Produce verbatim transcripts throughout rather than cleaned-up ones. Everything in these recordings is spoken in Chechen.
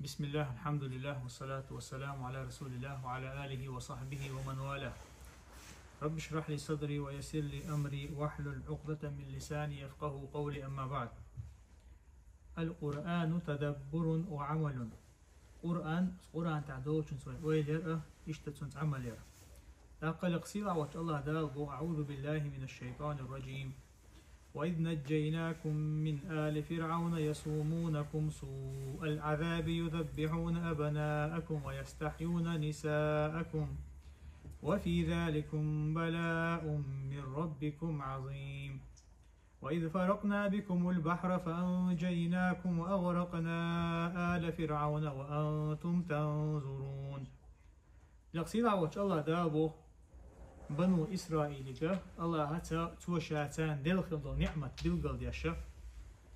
بسم الله، الحمد لله، والصلاة والسلام على رسول الله وعلى آله وصحبه ومن والاه. رب اشرح لي صدري ويسر لي أمري واحلل عقدة من لساني يفقهوا قولي، أما بعد. القرآن تدبر وعمل. Къуръан, Къуръан тӀехь долчунца вай ойла яр а, иштта цунца Ӏамал яр. ТӀаккха лекха сийлахь волчу АллахӀ Дала боху: أعوذ بالله من الشيطان الرجيم. وإذ نجيناكم من آل فرعون يسومونكم سوء العذاب يذبحون أبناءكم ويستحيون نساءكم وفي ذلكم بلاء من ربكم عظيم. وإذ فرقنا بكم البحر فأنجيناكم وأغرقنا آل فرعون وأنتم تنظرون. Лекха сийлахь волчу АллахӀ Дала боху, Бану Исраилига АллахӀа ца, цо ша царна делла хилла долу ниъмат билгал деш,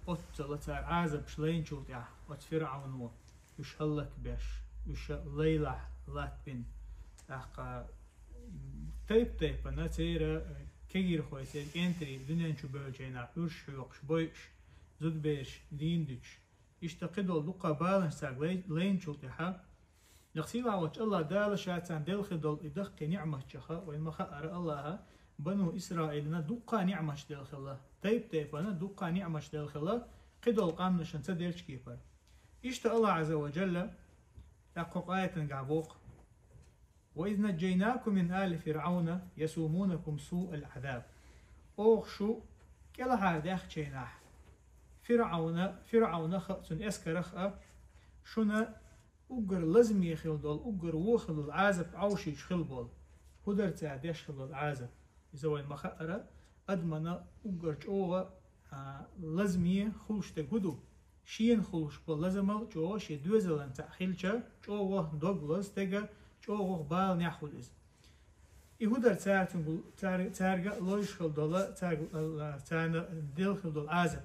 оццул цара Ӏазапаш лайначул тӀаьхьа оцу ФирӀавно уьш хӀаллакбеш, уьш лайлахь латтабина. ТӀаккха тайп-тайпана церан кегийрхой, церан кӀентарий дуьнен чу бевллачийнахь уьш хьоькхуш, бойуш, зудабераш дийна дуьтуш. Иштта кхидолу дуккха баланаш цаьрга лай-, лайначул тӀаьхьа, лекха сийлахь волчу АллахӀ Дала ша царна делла хилла долу и дахкий ниъматчаха, вайн ма-хаъара, АллахӀа Бану Исраилна дуккха ниъматаш делла хилла, тайп-тайпана дуккха ниъматаш делла хилла, кхидолу къаьмнашна ца деллачу кепара. Иштта АллахӀ Ӏазза ва Джалла тӀаккха кху аятангахь боху: وإذ نجيناكم من آل فرعون يسومونكم سوء العذاب. Оха шу кӀелхьардаьхначу хенахь, ФирӀавна, ФирӀавнах а, цуьнан эскарах а шуна уггар лазаме хилла долу, уггар вон хилла долу Ӏазап Ӏовшийча хилла болу. ХӀун дара цара деш хилла долу Ӏазап? Иза вайн ма-хаъара, адамана уггар чӀогӀа, а, лазаме хуьлуш дерг хӀун ду? Шена хуьлуш болу лазамал чӀогӀа шен доьзалан цхьаъ хилча, чӀогӀа дог лозу стеган, чӀогӀа баланехь хуьлу иза. И хӀун дара цара цуьнгахь, цара-, цаьрга лойш хилла долу, цаьрга, царна делла хилла долу Ӏазап?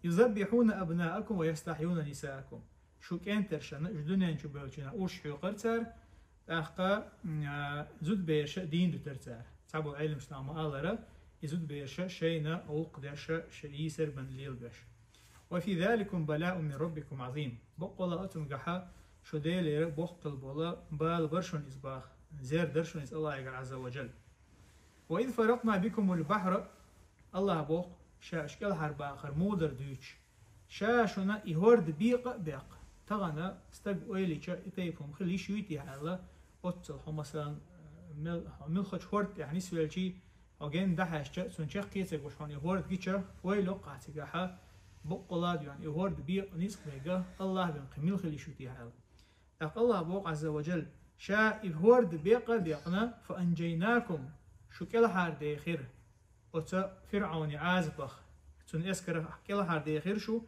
يذبحون أبناءكم ويستحيون نساءكم. Шун кӀентаршна, уьш дуьнен чу бевллачийнахь уьш хьоькхура цара, тӀаккха, м, а, зудабераш дийна дуьтура цара. Цхьаболу Ӏеламнаха ма-аллара, и зудабераш шайна гӀуллакх деш, шайн йийсар бан лелабеш. وفي ذلكم بلاء من ربكم عظيم. Баккъала а цуьнгахь шун Делера боккха болу бала бара шуна иза боху, зер дара шуна иза АллахӀегара Ӏазза ва Джалла. وإذ فرقنا بكم البحر, АллахӀа боху, ша уьш кӀелхьарбахар муха дара дуьйцуш. Ша шуна и хӀорда бекъа а беккха. Тахана стаг ойла йича, и тайпа хӀума хила йиш юй те аьлла, оццул хьо, масалан, мел-, хьо муьлххачу хӀорда тӀехь нисвелчий, хьо генна дӀахьаьжча, цунна чаккхе а ца гуш хьуна и хӀорда гича, ойла йо-кх ахь цигахь, баккъала а дуьйна, и хӀорда бекъа ницкъ берг АллахӀ бен кхин мила хила йиш ю те аьлла. ТӀаккха АллахӀа боху Ӏазза ва Джалла: ша и хӀорда бекъа а бекъна, فأنجيناكم, шу кӀелхьардехира оцу ФирӀавнан Ӏазапах, цуьнан эскарах кӀелхьардехира шу,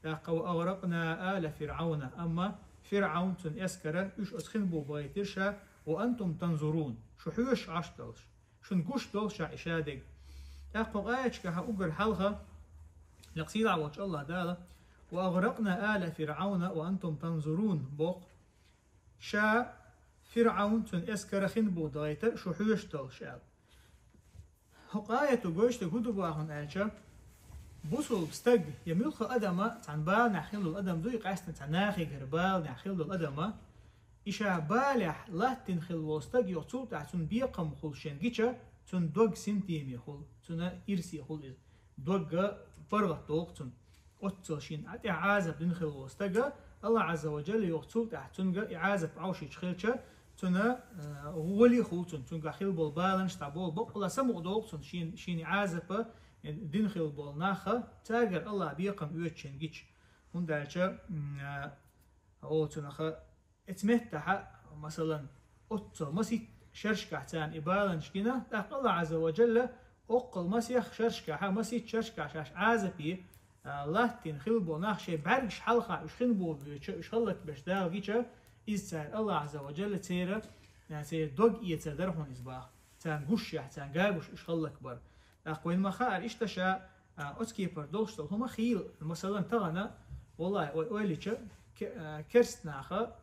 тӀаккха وأغرقنا آل فرعون, амма ФирӀавн, цуьнан эскар, уьш оцу хин бухахь бахийтира ша, وأنتم تنظرون, шу хьоьжуш Ӏаш долуш. Шуна гуш долуш ша и ша дерг. ТӀаккха кху аяташкахь уггар хьалха, лекха сийлахь волчу АллахӀ Дала: وأغرقنا آل فرعون وأنتم تنظرون, боху. Ша ФирӀавн, цуьнан эскар хин бухахь дахийтира шу хьоьжуш долуш аьлла. ХӀокху аято гойтуш дерг хӀун ду боху аьлча, бусулба стаг я муьлхха а адам, цхьана баланехь хилла долу адам дуй, къаьсттина цхьа нахегара баланехь хилла долу адам, и ша балехь латтина хилла волу стаг йо, цул тӀаьхьа цунна бекхам хуьлу шен гича, цунна дог синтеме хуьлу, цунна ирсе хуьлу иза. Догга паргӀат догӀу цунна. Оццул шена тӀехь Ӏазап дина хилла волу стага, АллахӀ Ӏазза ва Джалла йо, цул тӀаьхьа цуьнга и Ӏазап Ӏовшийча хилча, цунна, э, гӀоли хуьлу цунна, цуьнгахь хилла болу баланаш цхьа болу, баккъала самукъа догӀу цунна, шен, шена и Ӏазапа, э, дина хилла болу наха, цаьргара АллахӀа бекхам оьцу шен гича. ХӀунда аьлча, м, э, оцу наха Эцу меттахь, масалан, оццул масийтта шерашкахь царна и баланаш гина, тӀаккха АллахӀ Ӏазза ва Джалла оккхул масех шерашкахь, масийтта шерашкахь шаьш Ӏазапе, а, латтийна хилла болу нах шайн бӀаьргаш хьалха уьш хин бухахь боьдуш, уьш хӀаллакбеш Дала гича, иза цара АллахӀ Ӏазза ва Джалла церан, а, церан дог эцар дара хьуна иза боху. Царна гушшехь, царна гуш уьш хӀаллакбар. ТӀаккха вайна ма-хаъара иштта ша, а, оцу кепара долуш долу хӀума хийла, масалан, тахана, валлахӀи, ой-, ойла йича, ке-, а, керст наха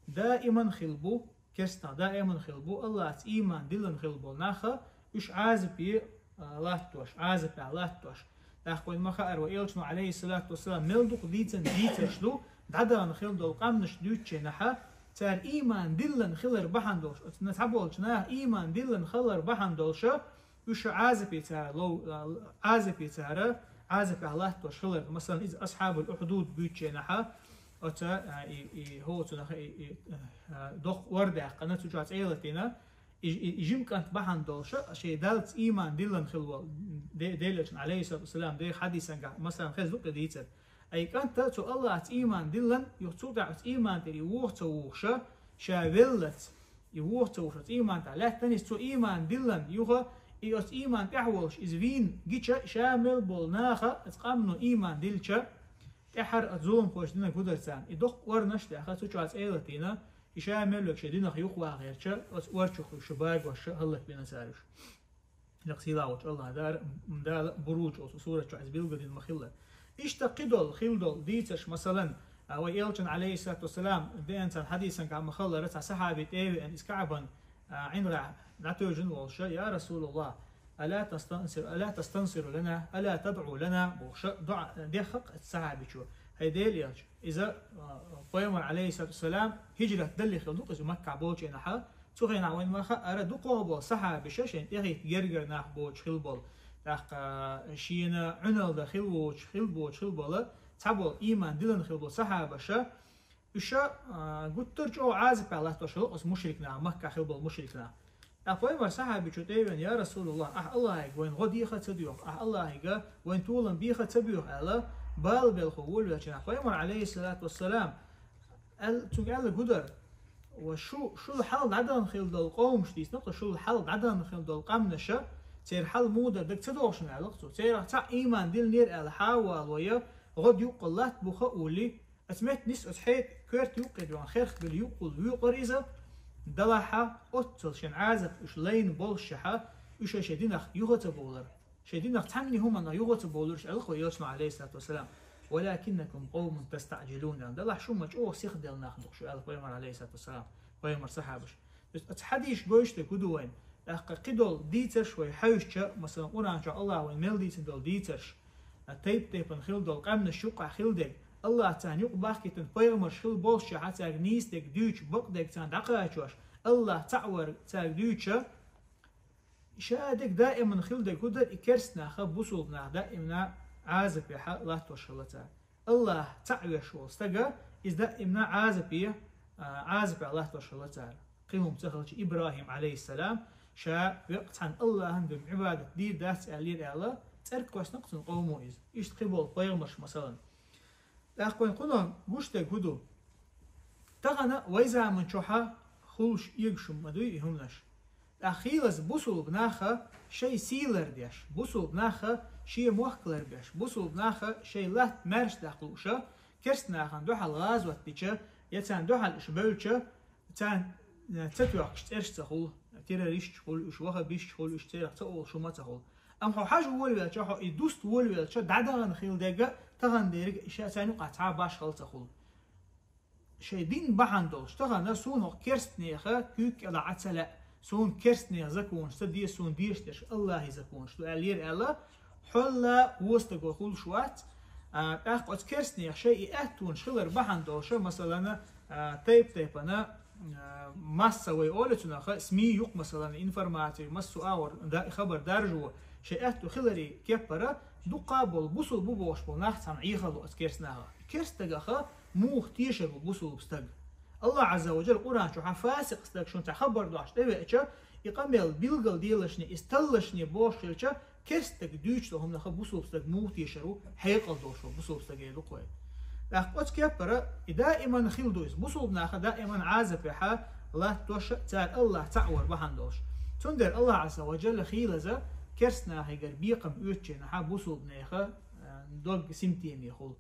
даиман хилла бу, керст нах даиман хилла бу, АллахӀца ийман диллина хилла болу наха, уьш Ӏазапе, а, латтош, Ӏазапехь латтош. ТӀаккха вайна ма-хаъара, вайн элчано, Ӏалайхиссалату вассалам, мел дукха дийцина дийцарш ду, дӀадахана хила долу къаьмнаш дуьйцучу хенахь, цара ийман диллина хилар бахьана долуш, оцу цхьаболчу наха ийман диллина хилар бахьана долуш, уьш Ӏазапе цара лов-, Ӏазапе цара, Ӏазапехь латтош хилар. Масалан, иза Асхьабул Ухьдуд буьйцучу хенахь, оцу, а, и, и, хӀоцунах и, и, а, доккха ор даьккхина, цу чохь цӀе латийна, и, и, и жима кӀант бахьана долуш, шен Далца ийман диллина хила волу, Де-, Делан Элчан, алейхиссалату вассалам, дехачу хьадисангахь, масалан, хеза ду-кх и дийцар. Ай кӀанта цу Аллахьца ийман диллина, юха цул тӀаьхьа оцу ийман тӀера и вуха ца вухуш, ша веллалц, и вуха ца вухуш оцу ийман тӀехь лаьттина иза, цо ийман диллина, юха и оцу ийман тӀехь волуш иза вийна гича, ша мел болу наха оцу къаьмно ийман диллича, тӀаьххьара оцу зуламхойша динарг хӀун дара царна? И доккха орнаш а даьккха, цу чохь цӀе латийна, и ша мел верг шен динах юхавахарца, оцу орчух уьш багош хӀаллакбина цара уьш. Дакъа сийлахь волчу Аллахь Дала, Дала Буруж олу сурат чохь иза билгалдина ма-хиллара. Иштта кхидолу, хила долу дийцарш, масалан, а, вай Элчан, алейхиссалату вассалам, деана царна хьадисангахь ма-хиллара, цхьа сахьаби тӀе а веана, иза КаӀбан, а, ӀиндагӀехь дӀатевжина волуш: «Я Расулаллах, ала тастансир-, ала тастансиру лана, ала тадӀу лана», бохуш, дуӀа дехна-кх оцу сахьабичо: «ХӀай Делан Элча, иза, а, пайхамар, алейхиссалату вассалам, хӀижрат далле хила ду-кх иза Маккахь болчу хенахь, цу хенахь вайна ма-хаъара дукхах болу сахьабаша шайна тӀехӀитта гергара нах боцуш хила болу, тӀаккха шена Ӏуьналла хила воцуш, хила боцуш хила болу, цхьаболу ийман диллина хила болу сахьабаша, уьш, а, гуттар а чӀогӀа Ӏазапехь латтош хила оцу мушрик наха, Маккахь хила болу мушрик наха». ТӀаккха пайхамар сахьабичо тӀе а веана: «Я Расулаллах, ахь Аллахьига вайна гӀо деха а ца доьху, ахь Аллахьига вайна толам беха а ца боьху», аьлла, бала белхо волавелча, пайхамар, алейхиссалату вассалам, аьл-, цуьнга аьлла гудар: «Ва шу, шул хьал дӀадахана хила долу къомаш дийцина-кх, шул хьал дӀадахана хила долу къаьмнаша, церан хьал муха дара дага ца догӀу шуна», аьлла-кх цо. «Церах цхьаъ ийман диллинера аьлла хьа а валой, гӀо дуккха латта бу хаалий, оцу метта нис оцу хье коьрта юккъе доьгӀна херх била юккъехула вуьйкъура иза, делахь а оццул шен Ӏазап уьш лайна боллушехь, уьш шайн динах юха ца бовлура». Шайн динах цхьанна хӀуманах юха ца бовлура уьш, аьлла-кх вай Элчано, алейхиссалату вассалам: «Валакиннакум къовмун тастаӀжилун», аьлла. Делахь шу ма чӀогӀа сихдала нах ду-кх шу, аьлла пайхамар, алейхиссалату вассалам, пайхамар сахьабаша. То есть оцу хьадисаша гойтуш дерг хӀун ду вайна? ТӀаккха кхидолу дийцарш вай хьаьвсича, масалан, Къуръан чохь Аллахьа вайна мел дийцина долу дийцарш, а, тайп-тайпана хила долу къаьмнаш юккъехь хила дерг, Аллахьа царна юкъа бахкийтина пайхамарш хила боллушехь, цаьрга нийса дерг дуьйцуш, бакъдерг царна дӀакхачош, Аллахь цхьаъ вар цаьрга дуьйцуш, ша дерг даиман хила дерг хӀун дара, и керста наха бусулба нах даимна Ӏазапехь латтош хилла цара. Аллахь цхьаъ веш волу стага, иза даимна Ӏазапе, а, Ӏазапехь латтош хилла цара. Кхин хӀума ца хилча, ИбрахӀим, алейхиссалам, ша веккъа цхьана Аллахьан дуьхьа Ӏибадат дийр дац аьллера аьлла, цӀерга кхоьссина-кх цуьнан къомо иза. Иштта кхин болу пайхамарш, масалан. ТӀаккха вайн кхунах гуш дерг хӀун ду? Тахана вай заман чохь хуьлуш, эгаш ма дуй и хӀуманаш. ТӀаккха хийлаза бусулба наха шайн сий лардеш, бусулба наха шен мохк ларбеш, бусулба наха шайн латта маьрша даккха лууша, керста нахана дуьхьал гӀазот дича, я царна дуьхьал уьш бевлча, царна, э, ца тоьхкаш цӀераш ца хуьлу, террористаш хуьлу уьш, ваххабисташ хуьлу уьш, церах ца олуш хӀума ца хуьлу. Амма хьо хьажа волавелча, хьо и дуста волавелча, дӀадахана хила дерг, тахана дерг, ша царна юкъахь цхьа башхалла ца хуьлу. Шайн дин бахьана долуш, тахана суна хӀокху керстанеха куьйга кӀелахь а ца лаьа, суна керстанехан законаш ца де, суна дезаш дерш Аллахьан законаш ду аьллера аьлла, хьолла вон стага хуьлуш вац. А, тӀаккха оцу керстанех шайн и аьттонаш хилар бахьана долуш, масалана, а, тайп-тайпана, а, массовый олу цунах, СМИ юкъа, масалана, информаци, массо а агӀор да-, хабар даржо, шайн аьтто хиларе кеппара, дуккха а болу, бусулба бу бохуш болу нах цхьаьна Ӏехало оцу керстанаха. Керстагаха муха тешар ву бусулба стаг? Аллахь Азза ва Джалла Къуръан чохь фасикъ стаг шуна цхьа хабар дохьуш тӀевеача, и къамел билгал делашне, иза таллашне бохуш хилча, керстаг дуьйцу хӀуманаха бусулба стаг муха тешар ву, хьекъал долуш ву бусулба стаге дукхой. ТӀаккха оцу кеппара и даиман хила ду иза. Бусулба наха даиман Ӏазапехьа латтош цара Аллахь цхьаъ вар бахьана долуш. Цундела Аллахь Азза ва Джалла хийлаза керстанахигара бекхам оьцученахьа бусулба неха, а, дог симтеме хуьлу.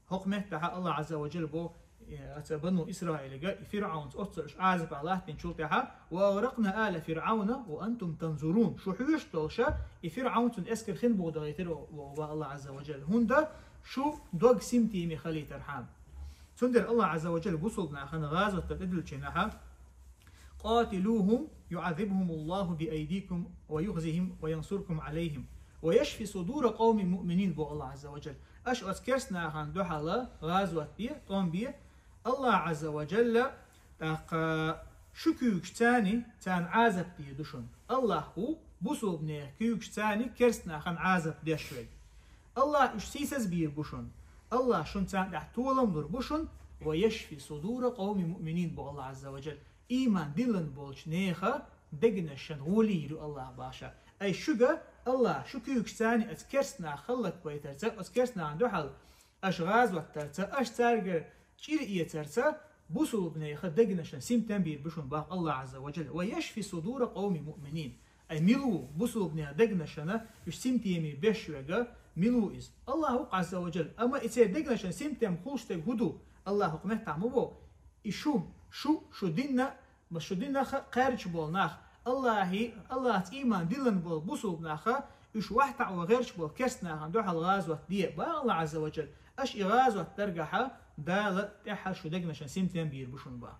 ХӀокху меттахьа Аллахь Азза ва Джалла бо, э, аца Бану Исраилига, и ФирӀаунца оццул уьш Ӏазапехь латтинчул тӀаьхьа: «Ва агъракъна ала ФирӀауна ва антум танзурун». Шу хьоьжуш долуша, и ФирӀаун, цуьнан эскар хин буха дахийтира ву Аллахь Азза ва Джалла. ХӀунда шу дог симтеме халийтархьама. Цундела Аллахь Азза ва Джалла бусулба нахана гӀазот дан тӀедилличенахьа: «Къатилухум юӀаззибхумуллаху биайдикум ва юхзихим ва янсуркум Ӏалайхим». ويشفي صدور قوم مؤمنين, боху Аллах Азза ва Джалла. Аша оцу керстанахана дуьхьал гӀазот бе, тӀом бе, Аллах Азза ва Джалла, тӀаккха шу куьйгашца царна Ӏазап дийр ду шуна. Аллах ву бусулбанех куьйгашца керстанахана Ӏазап деш верг. Аллах уьш сийсаз бийр бу шуна. Аллах шуна царна тӀехь толам лур бу шуна, ويشفي صدور قوم مؤمنين, боху Аллах Азза ва Джалла. Ийман диллина болчу нехан дегнашна гӀоли йийр ю Аллах баша. Ай шуьга Аллах шу куьйгашца оцу керстанах хӀаллакбайтарца, оцу керстанахана дуьхьал аша гӀазот дарца, аша цаьргара чӀир эцарца, бусулбанехан дегнашна симтем бийр бу шуна, боху Аллах Азза ва Джалла. ويشفي صدور قوم مؤمنين. Ай мила ву бусулбанехан дегнашна уьш симтем беш верг, мила ву иза? Аллах ву Азза ва Джалла. Амма и церан дегнашна симтем хуьлуш дерг хӀун ду? Аллах хӀокху меттехь ма боху: и шу, шу, шу динна, ма шу динах кхаьрдаш болу нах, Аллахьи, Аллахьца ийман диллина болу бусулба нах, уьш вахтаӀо гӀерташ болу керстанахана дуьхьал гӀазот де, боху Аллах Азза ва Джалла. Аша и гӀазот даргахь, Дала тӀаьххьара шун дегнашна симтем бийр бу шуна, боху.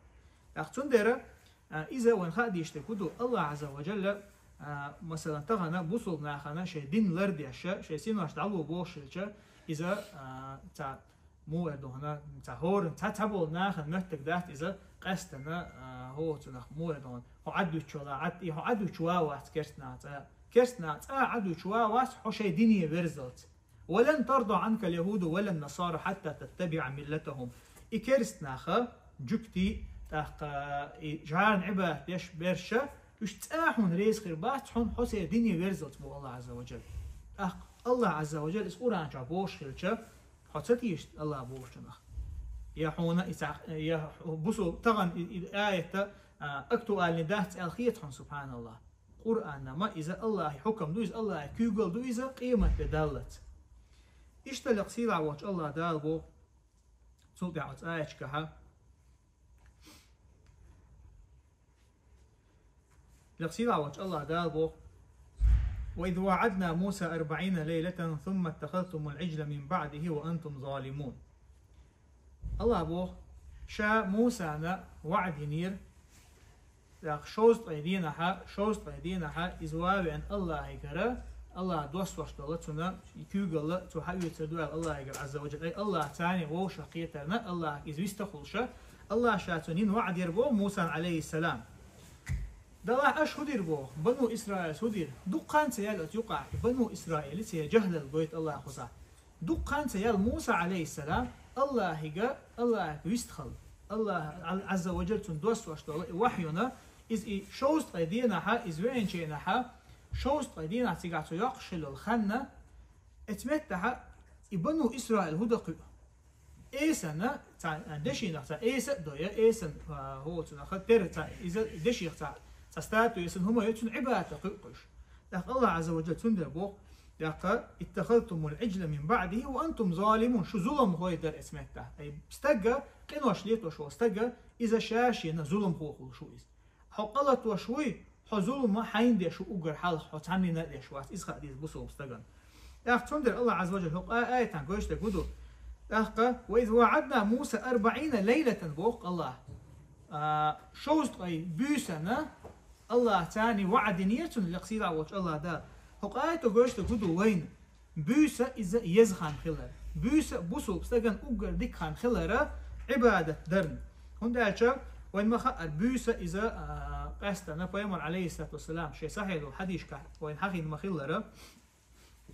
ТӀаккха цундела, а, иза вайна хаа дезаш дерг хӀун ду? Аллах Азза ва Джалла, а, масалан, тахана бусулба нахана шайн дин лардеш, шайн синош дӀало бохуш хилча, иза, а, цхьа муха эр ду хьуна, цхьа хӀоранна, цхьа, цхьаболу нахана моьттург дац иза, къаьстина, а, хӀо цунах муха эр ду хьуна, хьо Ӏад дуьтуш вала, Ӏад, и хьо Ӏад дуьтуш ван вац керстанаха цӀа. Керстанаха цӀа Ӏад дуьтуш ван вац хьо шайн дине верззалц. ولن ترضى عنك اليهود ولا النصارى حتى تتبع ملتهم. И керстанаха, жуьгтий, тӀаккха и жӀарна Ӏибадат деш берш, уьш цӀа хьуна реза хир бац хьуна хьо церан дине верззалц, боху Аллах Азза ва Джалла. ТӀаккха Аллах Азза ва Джалла иза Къуръан чохь бохуш хилча, хьо ца тийша Аллах бохучунах? Я хьуна и цхьа, я хьу-, бусул тахана и, и аят, а, актуальный дац аьлла хета хьуна, субханаллах. Къуръан-м иза Аллахьан хьукам ду, иза Аллахьан куьйгалла ду иза къематде даллалц. Иштта лекха сийлахь волчу Аллах Дала боху, цул тӀаьхьа оцу аяташкахь, лекха сийлахь волчу Аллах Дала боху: وإذ واعدنا موسى أربعين ليلة ثم اتخذتم العجل من بعده وأنتم ظالمون. Аллах боху, ша Мусана ваӀда йинера, тӀаккха шовзткъе дийнахь, шовзткъе дийнахь иза ван веана Аллахьигара, Аллах доссош долу цунна и куьйгалла цо хьаоьцур ду аьлла Аллахьигара Азза ва Джалла. Ай, Аллах царна вовшах кхетарна, Аллах иза вист хуьлуш, Аллах ша цунна йина ваӀда яра боху Мусана, Ӏалайхиссалам. Далахь аша хӀун дира боху? Бану Исраилс хӀун дира? Дукха хан ца яьлла оцу юкъахь, Бану Исраилица я жахӀлал гойту Аллах кхузахь. Дукха хан ца яьлла Муса, Ӏалайхиссалам, Аллахьига, Аллахьига вист хилла. Аллах Ӏазза ва Джалла цунна доссош долу и вахьйуна, иза и шовзткъе дийнахь, иза веанчийнахь, шовзткъе дийнахь цигахь цо йоккхуш хилла йолу хан, оцу меттехь и Бану Исраил хӀун дан кхуьу? Эсана, цхьа, а, дешинах цхьа эса а дой, эсан, а, хӀо цунах тера цхьа, иза деших цхьа, цхьа статуя, эсан хӀума йой, цунна Ӏибадат кхуьу кхуьш. ТӀаккха Аллах Ӏазза ва Джалла цундела боху, тӀаккха: اتخذتم العجل من بعده وأنتم ظالمون. Шу зуламхой дара оцу меттехь. Ай, стага, къинош летош волу стага, иза ша шена зуламхо хуьлуш ву иза. Хьо къа латош вуй, хьо зулам хьайна деш ву уггар хьалха, хьо цхьаннина а деш вац, иза хаа деза бусулба стагана. ТӀаккха цундела Аллах Ӏазза ва Джалла хӀокху а-, аятан гойтуш дерг хӀун ду? ТӀаккха: وإذ واعدنا موسى أربعين ليلة, боху Аллах. А, шовзткъе буьйсана Аллах царна ваӀда йинера цунна, лекха сийлахь волчу Аллах Дала. ХӀокху аято гойтуш дерг хӀун ду вайна? Буьйса иза еза хан хилар. Буьйса бусулба стагана уггар дика хан хилар Ӏибадат дарна. ХӀунда аьлча вайна ма хаара, буьйса иза, а, къаьстина пайхамар, Ӏалайхиссалату вассалам, шен сахьихь долу хьадисашкахь вайна хьахийна ма-хиллара,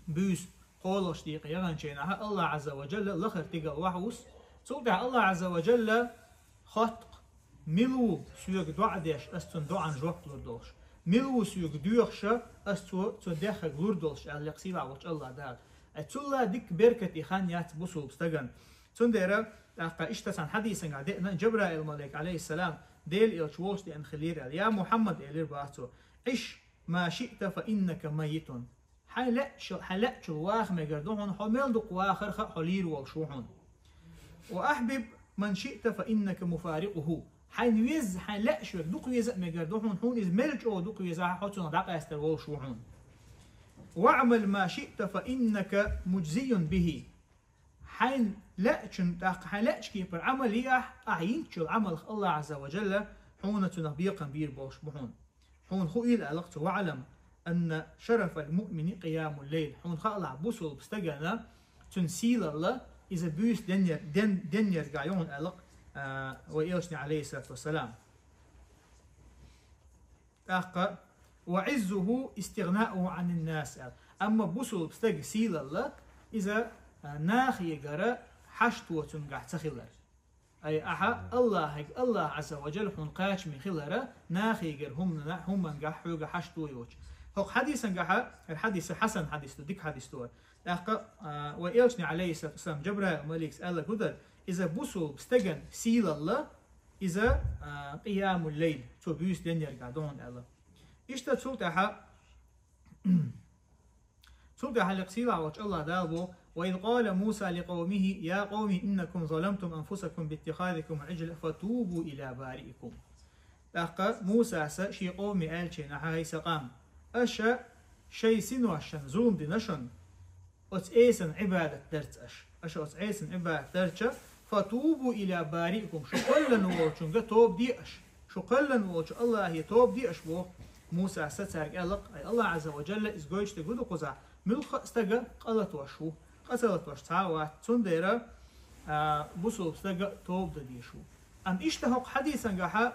буьйса кхоалгӀачу декъе яханчийнахь Аллах Ӏазза ва Джалла лахара тигала вахьа вус. Цул тӀаьхьа Аллах Ӏазза ва Джалла хотту-кх: мила ву соьга доӀа деш, ас цунна доӀан жоп лур долуш? Мила ву соьга доьхуш, ас цо, цо дехнарг лур долуш, аьлла лекха сийлахь волчу Аллах Дала. Ай, цул а дика беркате хан яц бусулба стагана. Цундела, тӀаккха иштта цхьана хьадисангахь деана, Джабраил-малик, Ӏалайхиссалам, Делан элча волчу деана хиллера аьлла: يا محمد, элира боху цо, عش ما شئت فإنك ميت. Хьайн лаьа-, хьайн лаьачул ваха мегар ду хьуна, хьо мел дукха вахарх а хьо лийр волуш ву хьуна. وأحبب من شئت فإنك مفارقه. Хьайна веза, хьайн лаьаш верг дукха веза а мегар ду хьуна, хьуна иза мел чӀогӀа дукха везахь а, хьо цунах дӀакъаьстар волуш ву хьуна. واعمل ما شئت فإنك مجزي به. Хьайн лаьачун тӀаккха, хьайн лаьачу кепара Ӏамал йи ахь, ахь йинчул Ӏамалх Аллах Ӏазза ва Джалла хьуна цунах бекхам бийр болуш бу хьуна. Хьуна хуийла аьлла-кх цо, واعلم أن شرف المؤمن قيام الليل. Хьуна хаалахь, бусулба стагана цун сийлалла, иза буьйса деннер-, ден-, деннергахь ю хьуна аьлла, а, вай элчане, عليه الصلاة والسلام. ТӀаккха: وعزه استغناؤه عن الناس аьлла. Амма бусулба стага сийлалла, иза, а, нахегара хьашт воцунгахь ца хилар. Ай, ахьа Аллахьиг, Аллахь Ӏазза ва Джалла хьуна кхачаме хилара, нахегара хӀумана-, хӀумангахь хьоьга хьашт йоцуш. ХӀокху хьадисангахьа, хӀара хьадис хьасан хьадис ду, дика хьадис ду. ТӀаккха, а, вай элчане, عليه الصلاة والسلام, Джабраил маликас аьлларг хӀун дара: иза бусулба стеган сийлалла, иза, а, къиямул-лайл, цо буьйса деннергахь ду хьуна аьлла. Иштта цул тӀаьхьа, цул тӀаьхьа лекха сийлахь волчу Аллахь Дала боху: وإذ قال موسى لقومه يا قوم إنكم ظلمتم أنفسكم باتخاذكم العجل فتوبوا إلى بارئكم. ТӀаккха Мусас шен къоме аьллачу хенахь: хӀай сан къам, аша шайн синошна зулам дина шуна, оцу Ӏесана Ӏибадат дарца аша. Аша оцу Ӏесана Ӏибадат дарца, فتوبوا إلى بارئكم, шу кхоьллина волчуьнга тоба де аша. Шу кхоьллина волчу Аллахье тоба де аша, боху Мусас цаьрга аьлла-кх. Ай, Аллахь Ӏазза ва Джалла иза гойтуш дерг хӀун ду кхузахь? Муьлхха а стага къа латош ву. Къа ца латош цхьа а вац. Цундела, а, бусулба стага тоба дан дезаш ву. Амма иштта хӀокху хьадисангахьа,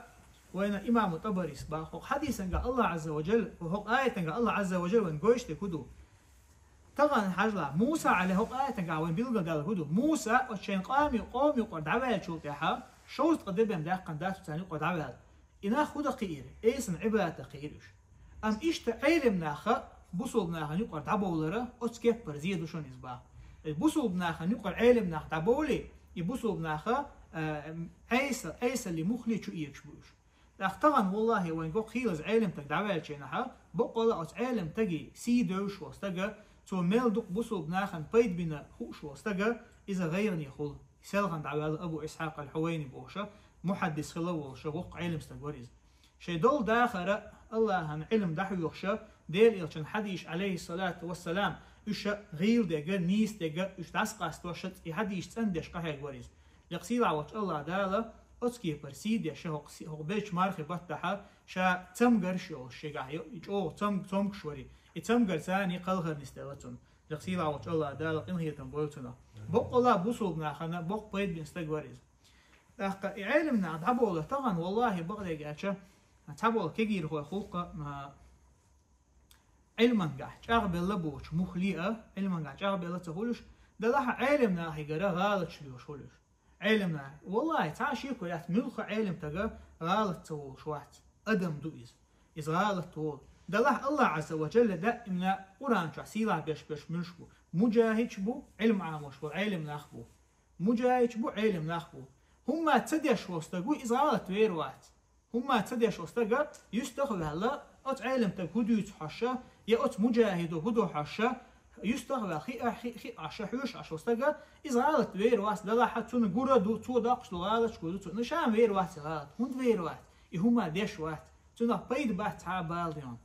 вайна имаму ТӀабарис боху, хӀокху хьадисангахь Аллахь Ӏазза ва Джалла, хӀокху аятангахь Аллахь Ӏазза ва Джалла вайна гойтуш дерг хӀун ду? Тахана хьажалахь, Муса, Ӏалайхи, хӀокху аятангахь вайна билгалдаьлларг хӀун ду? Муса оцу шайн къоме, къоме юкъара дӀаваьллачул тӀаьхьа шовзткъа де бен даьккхина дац царна юкъара дӀаваьлла. И нах хӀун дан кхиира? Ӏесана Ӏибадат дан кхиира уьш. Амма иштта Ӏелам наха бусулба нахана юкъара дӀабовлара, оцу кеппара зе ду шуна иза боху. Э, бусулба нахана юкъара Ӏелам нах дӀабовлий, и бусулба наха, э, Ӏеса-, Ӏесалли муххале чу оьцуш бу уьш. ТӀаккха тахана, валлахӀи, вайн гоххийлаза Ӏелам стаг дӀаваьллачу хенахьа, баккъала оцу Ӏелам стаге сий девзаш волу стага, цо мел дукха бусулба нахана пайда бина хууш волу стага, иза гӀайгӀане хуьлу. Селхана дӀаваьлла Абу Исхьакъ ал-Хьувайни бохуша, мухьаддис хила волуша, воккха Ӏелам стаг вара иза. Шайн долу дахара Аллахьан Ӏилма дӀахьоьхуша, Делан Элчан хьадийша, Ӏалайхиссалату вассалам, уьш гӀийла дерг, нийса дерг, уьш дӀасакъастош, и хьадийша цӀандеш къахьегна вара иза. Лекха сийлахь волчу Аллахь Дала оцу кепара сий деш, хӀокху си-, хӀокху бечу мархи баттахьа ша цамгарш йолуш шегахь, и чӀогӀа цам-, цомгуш вара и. И цамгар царний кхалхар нисделла цунна. Лекха сийлахь волчу Аллахь Дала къинхетам бойла цунах. Боккъала бусулба нахана боккха пайда бина стаг вара иза. ТӀаккха и Ӏелам нах дӀабовла тахана, валлахӀи, бакъдерг аьлча, цхьаболу кегийрхой хӀуллакха, а, Ӏилмангахь чӀагӀбелла боцу муххале а, Ӏилмангахь чӀагӀбелла ца хуьлуш, делахь а Ӏелам нахегара гӀалаташ лоьхуш хуьлуш. Ӏелам нах, валлахӀи, цхьа а шеко яц, муьлхха Ӏелам стага гӀалат ца волуш вац. Адам ду иза. Иза гӀалат волу. Делахь Аллахь Ӏазза ва Джалла даимна Къуръан чохь сийлахь беш-беш муьлш бу? МужахӀидаш бу, Ӏилма Ӏамош болу Ӏелам нах бу. МужахӀидаш бу, Ӏелам нах бу. ХӀумма ца деш волу стаг ву, иза гӀалат вер вац. ХӀумма ца деш волу стага юьстах а ваьлла, оцу Ӏелам стага хӀун дуьйцу хьожуша, я оцу мужахӀидо хӀун до хьожуша, юьстах а ваьлла, хиъ а, хиъ, хиъ Ӏаш, хьоьжуш Ӏаш волу стага, иза гӀалат вер вац, делахь а цунна гур а ду, цо доккхуш долу гӀалаташ гур ду цунна. Ша-м вер вац и гӀалат. ХӀунда вер вац? И хӀумма деш вац. Цунах пайда бац цхьа а бала дина.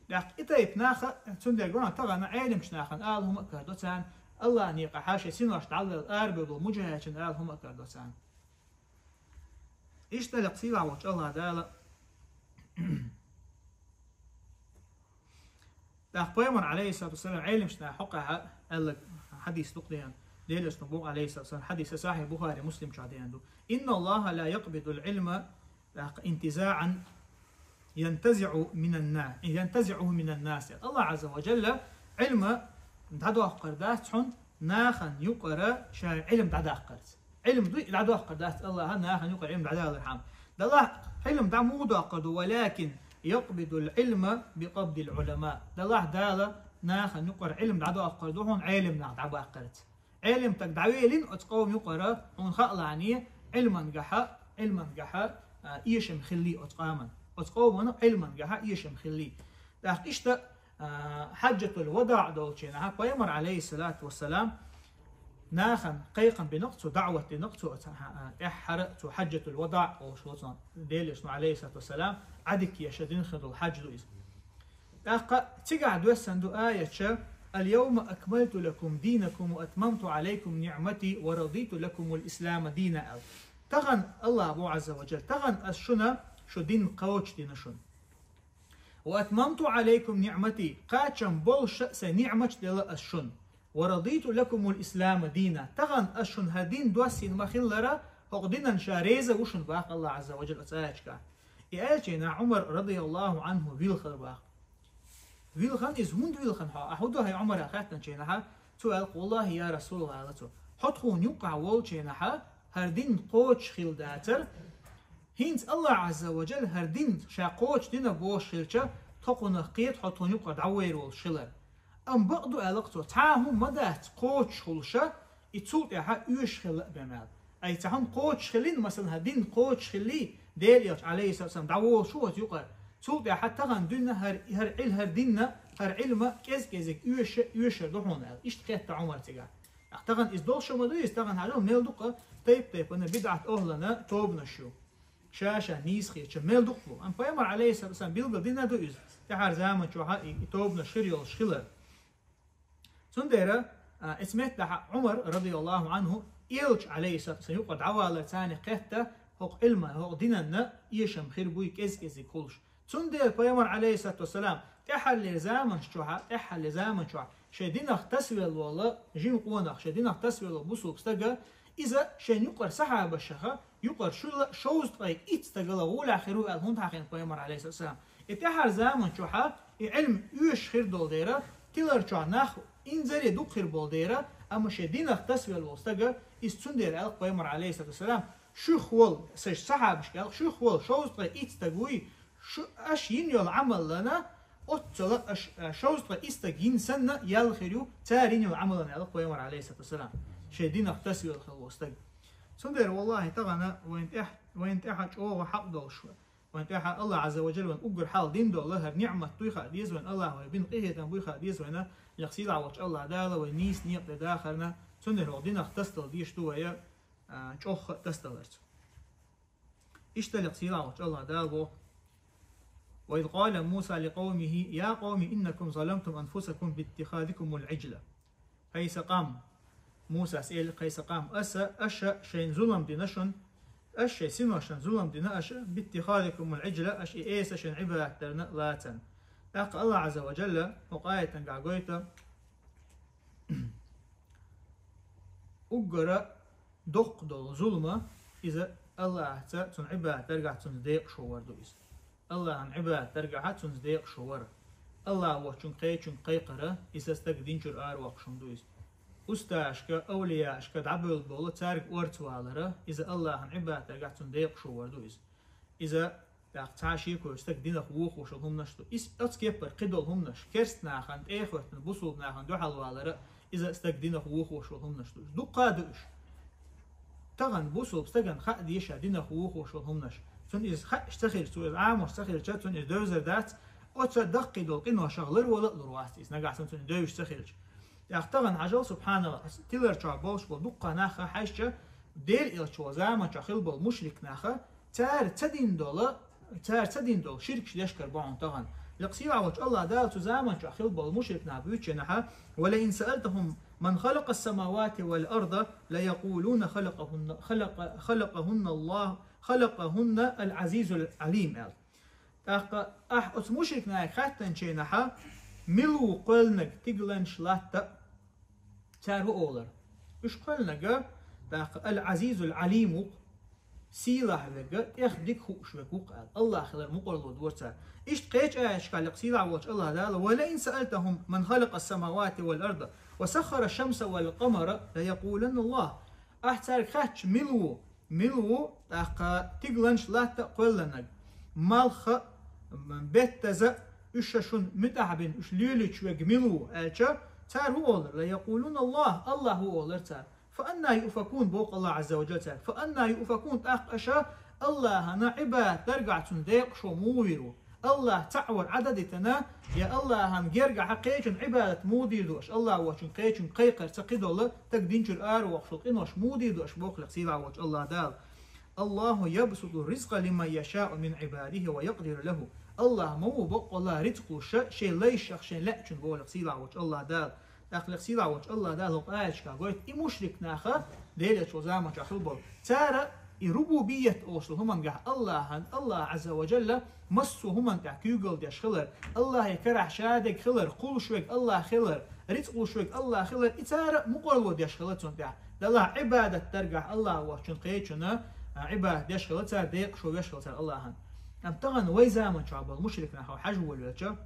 ТӀаккха и тайпа наха, цундела гуна тахана Ӏелимчу нахана ала хӀума а карадо царна, Аллахьан некъахьа шайн синош дӀалелла арабевлла мужахӀидчун ала хӀума а карадо царна. Иштта лекха сийлахь волчу Аллахь Дала. ТӀаккха пайхамар, Ӏалайхиссалату вассалам, Ӏелимчу наха хьокъехь аьлла хьадис дукха деана, Делан Элчано боху, Ӏалайхиссалату вассалам, хьадис сахьихь Бухари, Муслим чохь деана ду: «إن الله لا يقبض العلم», тӀаккха, «انتزاعا ينتزعه من النا-, ينتزعه من الناس». Аллахь Ӏазза ва Джалла Ӏилма дӀадоккхур дац хьуна нахана юкъара ша Ӏилма дӀадаккхарца. Ӏилма ду и дӀадоккхур дац Аллахьа нахана юкъара Ӏилма дӀадалархьама. Делахь Ӏилма дӀа муха доккхур ду? «ولكن يقبض العلم بقبض العلماء». Делахь Дала нахана юкъара Ӏилма дӀадоккхур ду хьуна Ӏелам нах дӀабаккхарца. Ӏелам стаг дӀавелина оцу къоман юкъара, хьуна хаалахьане, Ӏилмангахьа, Ӏилмангахьа, а, эшам хиллий оцу къоман. Оцу къоман Ӏилмангахьа эшам хиллий. ТӀаккха иштта, а, хьаджатул вадаӀ долчу хенахьа пайхамар, Ӏалайхиссалату вассалам, нахана кхайкхам бина-кх цо, даӀват дина-кх цо, а, тӀаьххьара цо хьаджатул вадаӀ олуш волу цунах, Делан Элчано, Ӏалайхиссалату вассалам, Ӏадика еша дина хир долу хьадж ду иза. ТӀаккха цигахь доьссина ду аятша: «اليوم أكملت لكم دينكم وأتممت عليكم نعمتي ورضيت لكم الإسلام دينا», аьлла. Тахана, Аллахь боху Ӏазза ва Джалла, тахана ас шуна шу дин кхочушдина шуна. وأتممت عليكم نعمتي, кхачам болуш а сайн ниъматаш делла ас шуна. ورضيت لكم الإسلام دينا, тахана ас шуна хӀара дин доссийна ма-хиллара, хӀокху динан ша реза ву шуна, боху АллахӀ Ӏазза ва Джалла оцу аяташкахь. И аьллачу хенахь Ӏумар, радияллаху Ӏанху, вилхира боху. Вилхина иза хӀунда вилхина хьо? Ахьа хӀун ду хьайн Ӏумара хаьттинчу хенахь, цо аьлла: «ВаллахӀи, я РасулаллахӀ, — аьлла цо, — хьо тхуна юккъахь волчу хенахь, хӀара дин кхочуш хилла дацара. ХӀинца АллахӀ Ӏазза ва Джалла хӀара дин ша кхочуш дина бохуш хилча, тхо кхунах кхета хьо тхуна юккъара дӀавайр волуш хилар. Амма бакъ ду, — аьлла цо, — цхьа а хӀума ма дац кхочуш хуьлуш, и цул тӀаьхьа оьшуш хилла а бен», — аьлла. Ай, цхьа хӀума кхочуш хилла, масала, хӀара дин кхочуш хилла, Делан Элча, Ӏалайхиссалату вассалам, дӀаволуш ву оцу юкъара. Цул тӀаьхьа тахана дуьйна хӀара, хӀара Ӏил-, хӀара дин а, хӀара Ӏилма кӀез-кӀезиг оьшуш, оьшур ду хьуна, аьлла. Иштта хетта Ӏумар цигахь. Ахьа тахана иза долуш ма ду иза, тахана хьажал мел дукха тайп-тайпана бидӀат охӀлана тобанаш ю. Ша-ша нийса хеташ мел дукха бу. Амма Пайхамар, Ӏалайхиссалату вассалам, билггал дина ду иза, тӀаьхьара заман чохь а и, и тобанаш хир йолуш хилар. Цундела, а, эцу меттехь Ӏумар, радияллаху Ӏанху, Элча, Ӏалайхиссалату вассалам, юкъа дӀавалар царна кхетта, хӀокху Ӏилма, хӀокху динанна эшам хир буй кӀез-кӀезиг хуьлуш. Цундела Пайхамар, Ӏалайхиссалату вассалам, тӀаьххьарлера заманаш чохь а, тӀаьххьарлера заман чохь а шайн динах тасавелла волу жима къонах, шайн динах тасавелла волу бусулба стага, иза шайн юкъара сахьабашаха, юкъара шуьла шовзткъе итт стагала гӀолехь хир ву аьлла хӀунда хьахийна Пайхамар, Ӏалайхиссалату вассалам. И тӀаьххьара заман чохь а и Ӏилма оьшуш хир долу дера, тилар чохь нах инзаре дукха хир болу дера, амма шайн динах тасавелла волу стага, иза цундела аьлла Пайхамар, Ӏалайхиссалату вассалам, шух волу, шайн сахьабашка аьлла, шух волу шовзткъе итт стаг вуй, шу, аша йина йолу Ӏамалана, оццула аша, а, шовзткъе итт стаг йина санна, ял хир ю, цара йина йолу Ӏамалана аьлла Пайхамар, Ӏалайхиссалату вассалам, шайн динах тасавелла хилла волу стаг. Цундела, валлахӀи, тахана вайна тӀехь-, вайна тӀехь чӀогӀа хьакъ долуш ву. Вайн тӀаьхьа АллахӀ Ӏазза ва Джалла вайн уггар хьал дина долу хӀара ниъмат дуй хаа деза вайн, АллахӀа вайн бина къинхетам буй хаа деза вайна, лекха сийлахь волчу АллахӀ Дала вайн нийса некъа тӀе дахарна, цундела хӀокху динах тасадала дезаш ду вай, а, чӀогӀа тасадаларца. Иштта лекха сийлахь волчу АллахӀ Дала боху: وإذ قال موسى لقومه يا قوم إنكم ظلمتم أنفسكم باتخاذكم العجل. Хьайса къам. Мусас элира: хьайса къам. Аса, аша шайн зулам дина шуна, аша шайн синошна зулам дина аша, биттихазикумул Ӏиджла, аша и эса шайн Ӏибадат дарна лацарна. ТӀаккха АллахӀ Ӏазза ва Джалла хӀокху аятангахь гойту, уггара доккха долу зулма, иза АллахӀаца цунна Ӏибадат даргахь цунна декъашо вар ду иза. АллахӀан Ӏибадат даргахьа цунца декъашо вара. АллахӀ воцчунга кхечунга кхайкхара, иза стаг динчуьра аравоккхуш хӀума ду иза. Устазашка, авлияашка дӀабевлла болу цаьрга орца валара, иза АллахӀан Ӏибадат даргахь цунна декъашо вар ду иза. Иза, тӀаккха цхьа а шеко йоцу стаг динах вохош волу хӀуманаш ду. Иза оцу кеппара кхидолу хӀуманаш, керста нахана, тӀехӀоьттина бусулба нахана дуьхьал валара, иза стаг динах вохош волу хӀуманаш ду. Дуккха а ду уьш. Тахана бусулба стагана хаа деза ша динах вохош волу хӀуманаш. Цунна иза хаа ца хилча, цо иза Ӏамош ца хилча, цунна иза девзар дац, оцу даккхий долу къиношах лар вала а лур вац иза, нагахь санна цунна девзаш ца хилча. ТӀаккха тахана хьажал, субхьаналлахӀ, тилар чохь болуш болу дуккха наха хьаьжча, Делан Элча волу заман чохь хилла болу мушрик наха, цара ца дина долу, цара ца дина долу ширкаш дешкара бу хьуна тахана. Лекха сийлахь волчу АллахӀ Дала цу заман чохь хилла болу мушрик наха буьйцу шайна: ولئن سألتهم من خلق السماوات والأرض ليقولن خلقهن، خلق، خلقهن الله، خلقهن العزيز العليم, аьлла. ТӀаккха ахь оцу мушрик нахе хаьттинчу хенахь, мила ву кхоьллинарг стигаланаш, латта а? Цара хӀун олура? Уьш кхоьллинарг, тӀаккха, Ал-Ӏазизул Ӏалим ву-кх, сийлахь верг, тӀех дика хууш верг ву-кх аьлла. АллахӀ хилар мукъарло дора цара. Иштта кхечу аяташкахь лекха сийлахь волчу АллахӀ Дала: ولئن سألتهم من خلق السماوات والأرض وسخر الشمس والقمر ليقولن الله. Ахь цаьрга хаьттича, мила ву, мила ву, тӀаккха, стигаланаш, латта а кхоьллинарг, малх а, беттаза а, уьш ша шуна муьтӀахь бина, уьш лелийча верг мила ву, аьлча, цара хӀун олура? ليقولن الله, АллахӀ ву олура цара. فأنى يؤفكون, боху АллахӀ Ӏазза ва Джалла цаьрга. فأنى يؤفكون, тӀаккха аша АллахӀана Ӏибадат даргахь цунна декъашо муха вийр ву? АллахӀ цхьаъ вар Ӏададитана, я АллахӀан гергахьа кхечун Ӏибадат муха дийр ду аша? АллахӀ воцчун кхечун кхайкхар ца кхидолла, стаг динчуьра аравоккхуш волу къинош муха дийр ду аша, боху лекха сийлахь волчу АллахӀ Дала. الله يبسط الرزق لمن يشاء من عباده ويقدر له. АллахӀ ма ву боккъалла рицкъ луш шайн лайшах шайн лаьачун, боху лекха сийлахь волчу АллахӀ Дала. ТӀаккха лекха сийлахь волчу АллахӀ Дала хӀокху аяташкахь гойту, и мушрик наха, Делан Элча волу заман чохь хилла болу, цара И рубубият олуш долу хӀумангахь Аллахьан, Аллах Азза ва Джалла массо а хӀуманна тӀехь куьйгалла деш хилар, Аллахье карахь шадерг хилар, кхуллуш верг Аллах хилар, рицкъ луш верг Аллах хилар, и цара мукъарло деш хилла цунна тӀехь. Делахь Ӏибадат даргахь Аллах воцчунна кхечунна, а, Ӏибадат деш хилла цара, декъашо веш хилла цара Аллахьан. Амма тахана вай заман чохь болу мушрик нах хьажа волавелча,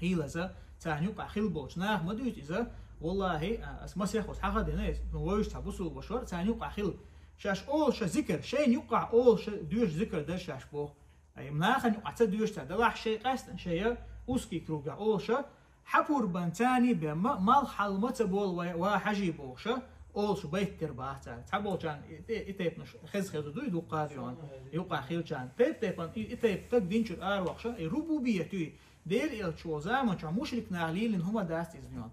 хийлаза, царна юкъахь хилла болчу наха ма дуьйцу иза, валлахьи, а, ас масех хӀусу хьаха дина иза, ну, вевзаш цхьа бусулба ваша вара, царна юкъахь хилла. Шаьш олуша зикар, шайна юкъахь олуша доьшу зикар дара шаьш боху. Ай, нахана юкъахь ца доьшу цара, делахь шайн къаьстина шайн узкий кругахь олуша, хьапурбан царний бемма, малх хьал ма ца болу вай, ва хьажий бохуша, олуша байт тера баха цара. Цхьаболчарна и, и, и тайпанаш хеза-хеза дуй дуккха а дуьйхьан, юкъахь хилчарна. Тайп-тайпана и, и тайпа стаг динчуьра аравахша, и рубубият юй, Дела элча волу заман чохь мушрик наха лелийна хӀума дац иза йон.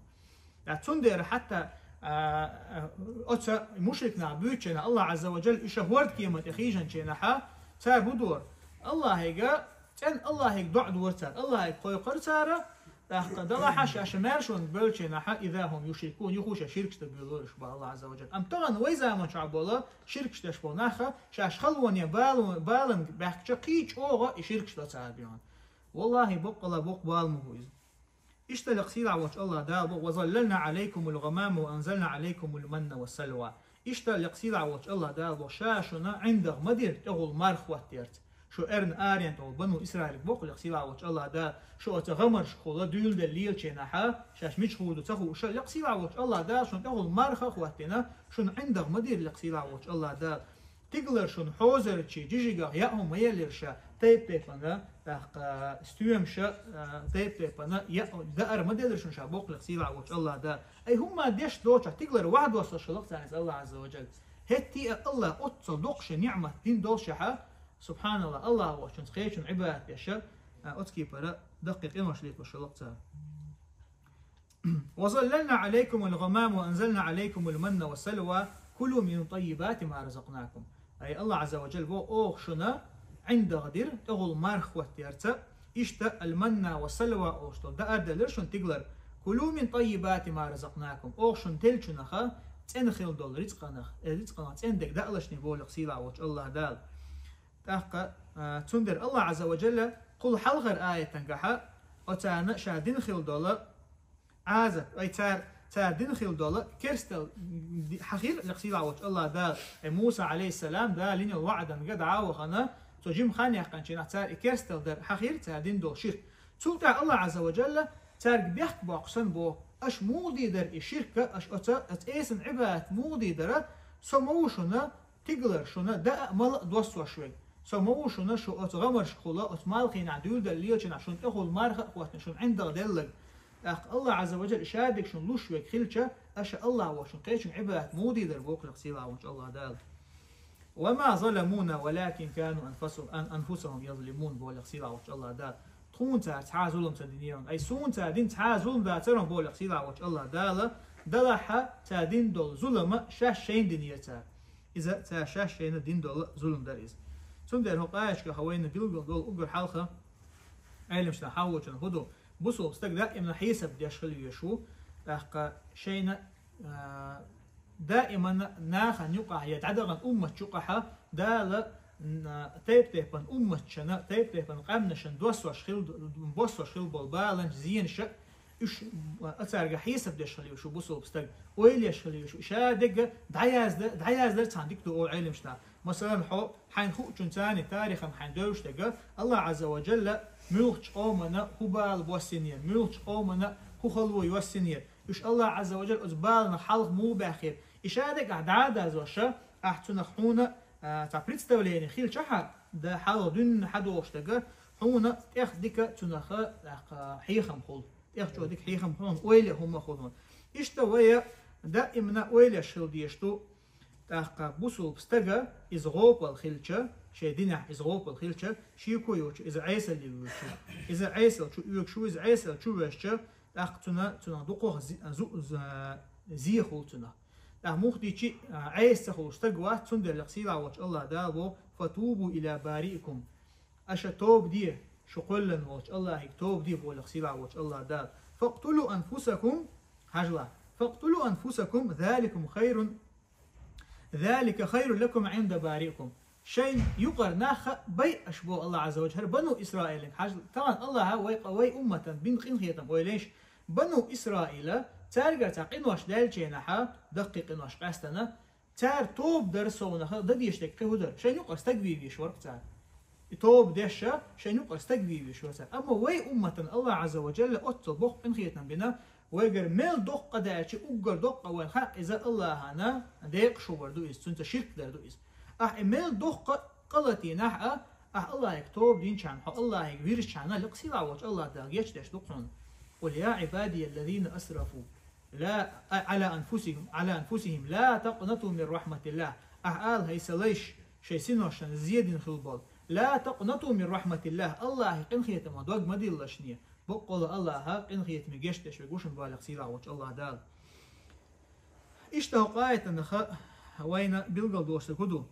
Ткъа цундела хьатта, а, а, оцу мушрик наха буьйцучу хенахь Аллах Азза ва Джалла уьш хӀорда кема тӀе хийжанчу хенахьа, цара хӀун дора? Аллахьига, цӀен Аллахьига доӀа дора цара, Аллахьига кхойкхура цара, тӀаккха далахьа шаьш маьршонга бевллачу хенахьа, иза хӀум юшрикун, юха шаьш ширкаш дан буьйлура уьш боху Аллах Азза ва Джалла. Амма тахана вай заман чохь болу ширкаш деш болу наха, шаьш халонан балан, баланга баьхкича кхин а чӀогӀа и ширкаш до цара йон. Валлахьи, баккъала боккха бала ма бу иза. Иштта лекха сийлахь волчу Аллах Дала боху: «Ва заллална Ӏалайкумул гӀамама ва анзална Ӏалайкумул манна ва салва». Иштта лекха сийлахь волчу Аллах Дала боху: «Ша шуна ӀиндагӀ ма дира тӀехула марха хӀоттаярца». Шу эрна арен тӀехула бану Исраилга боху лекха сийлахь волчу Аллах Дала, шу оцу гӀамаршкахула дуьйладелла лелачу хенахьа, шаьш мича хӀур ду ца хууша, лекха сийлахь волчу Аллах Дала шуна тӀехула марха а хӀоттийна, шуна ӀиндагӀ ма дира лекха сийлахь волчу Аллах Дала. Тигалара шуна хьозарчий жижигах яа хӀума ма елира ша, тайп-тайпана, тӀаккха, стоьмаша, а, тайп-тайпана яа даар ма делира шуна ша боккхалех сийлахь волчу Аллах Дала. Ай хӀумма деш доцуш, тигалара вахьа доссалуш хилла царна иза Аллах Азза ва Джалла. ХӀетте а Аллах оццал доккха шен ниӀмат дина доллушехьа, субханаллах, Аллах волчунца кхечунна Ӏибадат деша, а, оцу кепара даккхий къинош лепаш хилла цара. «Ва заллална Ӏалайкумул гӀамама ва анзална Ӏалайкумул манна ва салва, кулу мин таййибати ма разакнакум». Ай Аллах Азза ва Джалла боху: «Оха шуна ӀиндагӀ дира тӀехула марха хӀоттаярца, иштта ал-манна ва салва олуш долу даар делира шуна тигалара. Кулу мин таййибати ма разакнакум». Оха шуна деллачунаха цӀена хилла долу рицкъанах, э, рицкъанах цӀена дерг даалашний боху лекха сийлахь волчу Аллах Дала. ТӀаккха, а, цундела Аллах Азза ва Джалла кхул хьалхара аятангахьа оцарна ша дина хилла долу Ӏазап, ай, цара, цара дина хилла долу керстал ди-, хьахира лекха сийлахь волчу Аллах Дала, ай, Муса, Ӏалайхиссалам, Дала йина йолу ваӀданга дӀа а вахана, цо жима хан яьккхинчу хенахь цара и керстал дар хьахира цара дина долу ширк. Цул тӀаьхьа Аллах Азза ва Джалла цаьрга бехк боккхуш санна боху: «Аша муха дийр дара и ширка, аша оца, оца эсан Ӏибадат муха дийр дара, со ма ву шуна, тигалара шуна даа а, мала а доссош верг. Со ма ву шуна шу оцу гӀамаршкахула, оцу малхийнахь дуьйладелла лелачунахь шуна тӀехула марха а хӀоттина шуна ӀиндагӀ делларг. ТӀаккха Аллах Азза ва Джалла и шадерг шуна луш верг хилча, аша Аллах волчун кхечун Ӏибадат муха дийр дара?» боху лекха сийлахь волчу Аллах Дала. «Ва ма заламуна, валакин кану анфасу-, ан-, анфусахум язлимун», боху лекха сийлахь волчу Аллах Дала. Тхуна цара цхьа а зулам ца динера. Ай, суна цара дина цхьа а зулам дацара, боху лекха сийлахь волчу Аллах Дала, далахьа цара дина долу зулама шаьш шайна динера цара. Иза цара шаьш шайна дина долу зулам дара иза. Цундела хӀокху аяташкахь вайна билггал долу уггар хьалха Ӏеламнаха хьахочун хӀун ду? Бусулба стаг даимна хьесап деш хила везаш ву, тӀаккха шайна, а, даимана нахана юкъахь я дӀадахана уммат юкъахьа Дала, м, тайп-тайпана умматшна, тайп-тайпана къаьмнашна доссош хила, боссош хила болу баланаш, зенаша, уьш, а, цаьрга хьесап деш хила везаш ву бусулба стаг, ойла еш хила везаш ву. Ша дегга дӀаязда-, дӀаяздара цхьана дика ду олу Ӏеламнаха. Масалан, хьо, хьайна хуучун царний тарихана хьайна девзаш дерг, Аллах Азза ва Джалла муьлххачу къомана хӀун бала боссинера, муьлххачу къомана хӀун хало йоссинера. Уьш Аллах Азза ва Джалла оцу баланах хьалха муха баьхкира. И ша дегахь дӀа а даздош, ахь цунах хьуна, а, цхьа представление хилчахьа, да хьалха дуьнна хьадохуш дерг, хьуна тӀех дика цунах, тӀаккха, хьехам хуьлу. ТӀех чӀогӀа дика хьехам хуьлу, ойла хӀума хуьлу. Иштта вай даимна ойла еш хила дезаш ду, тӀаккха бусулба стага иза гӀопал хилча, шайн динехь иза гӀопал хилча, шеко йоцуш иза Ӏесалле воьдуш ву. Иза Ӏесалла чу оьгуш ву, иза Ӏесалла чу везча, тӀаккха цуьнан, цуьнан дукхах зи-, зу-, за-, зе хуьлу цуьнах. ТӀаккха муха дийцича, а, Ӏеса ца хуьлуш стаг вац, цундела лекха сийлахь волчу Аллах Дала боху: «Фатубу иля бариикум». Аша тоба де, шу кхоьллина волчу Аллахьига тоба де, боху лекха сийлахь волчу Аллах Дала. «Факътулу анфусакум», хьажал, «факътулу анфусакум, заликум хайрун». ذلك خير لكم عند بارئكم. Шайн юкъара нах байъаш бо Аллах Азза ва Джалла. ХӀара Бану Исраилан хьажал, тахана Аллаха вай, вай умматана бина къинхетам ойла еш. Бану Исраила, цаьргара цхьа къинош даьллача хана, даккхий къинош къаьстина, цар тоба дар совнаха, дан дезаш дерг кхы хӀун дар? Шайн юкъара стаг вийна веш вар-кх цар. И тоба деш, шайн юкъара стаг вийна веш вар цар. Амма вай умматана Аллах Азза ва Джалла оццул боккха къинхетам бина, вайгара мел доккха даьлча, уггар доккха вайна хаьа иза Аллахана декъашхо вар ду иза, цунца ширк дар ду иза. Ахь и мел доккха гӀалаташ динехь а, ахь Аллахьага тоба динча хана, хьо Аллахьага вирзача хана, лекха сийлахь волчу Аллах Дала гечдеш ду хьуна. قل يا عبادي الذين أسرفوا لا على أنفسهم على أنفسهم لا تقنطوا من رحمة الله. Ахь ала, хӀай сан лайш, шайн синошна зе дина хилла болу. لا تقنطوا من رحمة الله. Аллахьан къинхетамах дог ма дилла шуна. Баккъалла Аллаха къинхетаме гечдеш верг ву шуна, балех сийлахь волчу Аллах Дала. Иштта хӀокху аятанах вайна билгалдоцург хӀун ду?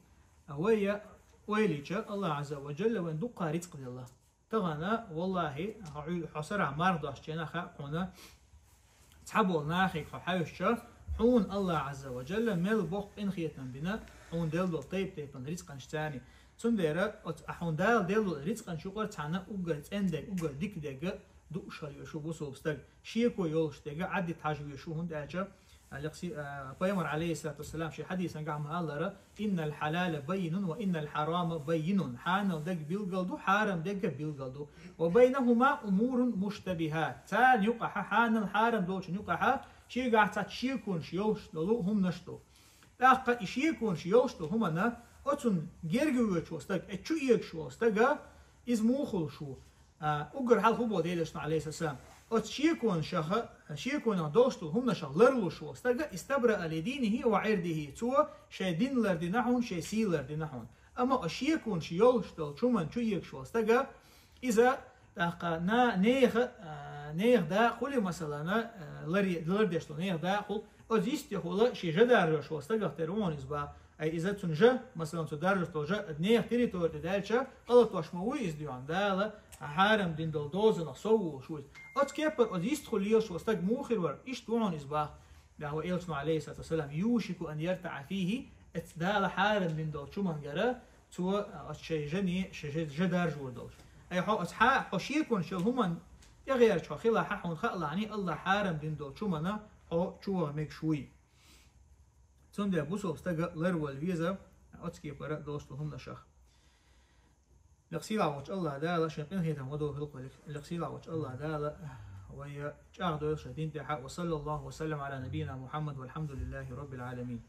Вай ойла йича, Аллах Азза ва Джалла вайна дуккха рицкъ делла. Тахана, валлахӀи, хьо, хьо сарахь марха доцчу хенахь хаьа хьуна, цхьаболу нахе хьо хьаьвсича, хьуна Аллах Азза ва Джалла мел боккха къинхетам бина, хьуна делла долу тайп-тайпана рицкъанаш царна. Цундела оцу хьуна Дала делла долу рицкъанаш юкъара цхьаьна уггар цӀена дерг, уггар дика дерг дууш хила везаш ву бусалба стаг. Шеко йолуш дерг Ӏадда хьажа везаш ву, хӀунда аьлча, Алекси-, а, Пайхамар, алейхиссалату вассалам, шен хьадисангахь ма-аллара: «إن الحلال بين وإن الحرام بين». Хьанал дерг билгал ду, хьарам дерг билгал ду. «وبينهما أمور مشتبهات». Царна юкъахь, хьанал, хьарам долчун юкъахь, шегахь цхьацца шеконаш йолуш долу хӀуманаш ду. ТӀаккха и шеконаш йолуш долу хӀуманна, оцунна герга воьдуш волу стаг, и чу эгаш волу стага, иза муха хуьлуш ву? А, уггар хьалха хӀун боху Делан Элчано, алейхиссалам? Оцу шеконашах, шеконах долуш долу хӀуманашах ларлуш волу стага, «استبرأ لدينه وعرضه», цо шайн дин лардина хьуна, шайн сий лардина хьуна. Амма оцу шеконаш йолуш долчу хӀуманна чу эгаш волу стага, иза, тӀаккха, на-, нехан, а, нехан дакъа хуьлий, масалана, а, лар-, лардеш долу нехан дакъа хуьлу, оцу йистехула шен жа даржош волу стагах тера ву хьуна иза боху. Ай, иза цуьнан жа, масалан, цо даржош долу жа нехан территори тӀе даьлча, къа латош ма вуй иза дуьйхьна, Дала хьарам дина долу дозанах сов волуш ву иза. Оцу кепара оцу йистехула лелаш волу стаг муха хир вара, иштта ву хьуна иза боху. Дала вай Элчано, алейхиссалату вассалам, «يوشك أن يرتع فيه», эцу Дала хьарам дина долчу хӀумангара цо, а, оцу шайн жане, шайн жа, жа даржор долуш. Ай, хьо оцу хьа-, хьо шеконаш йолу хӀуманна тӀегӀерташ хьо хилахь, хьуна хаалахь, Аллах хьарам дина долчу хӀуманна хьо чу ваха мегаш вуй. Цундела бусалба стага ларвала веза оцу кепара долуш долу хӀуманашах. Лекха сийлахь волчу Аллах Дала шайн къинхетам ма дохийла вай, лекха сийлахь волчу Аллах Дала вай чӀагӀдойла шайн дин тӀехь. وصلى الله وسلم على نبينا محمد والحمد لله رب العالمين.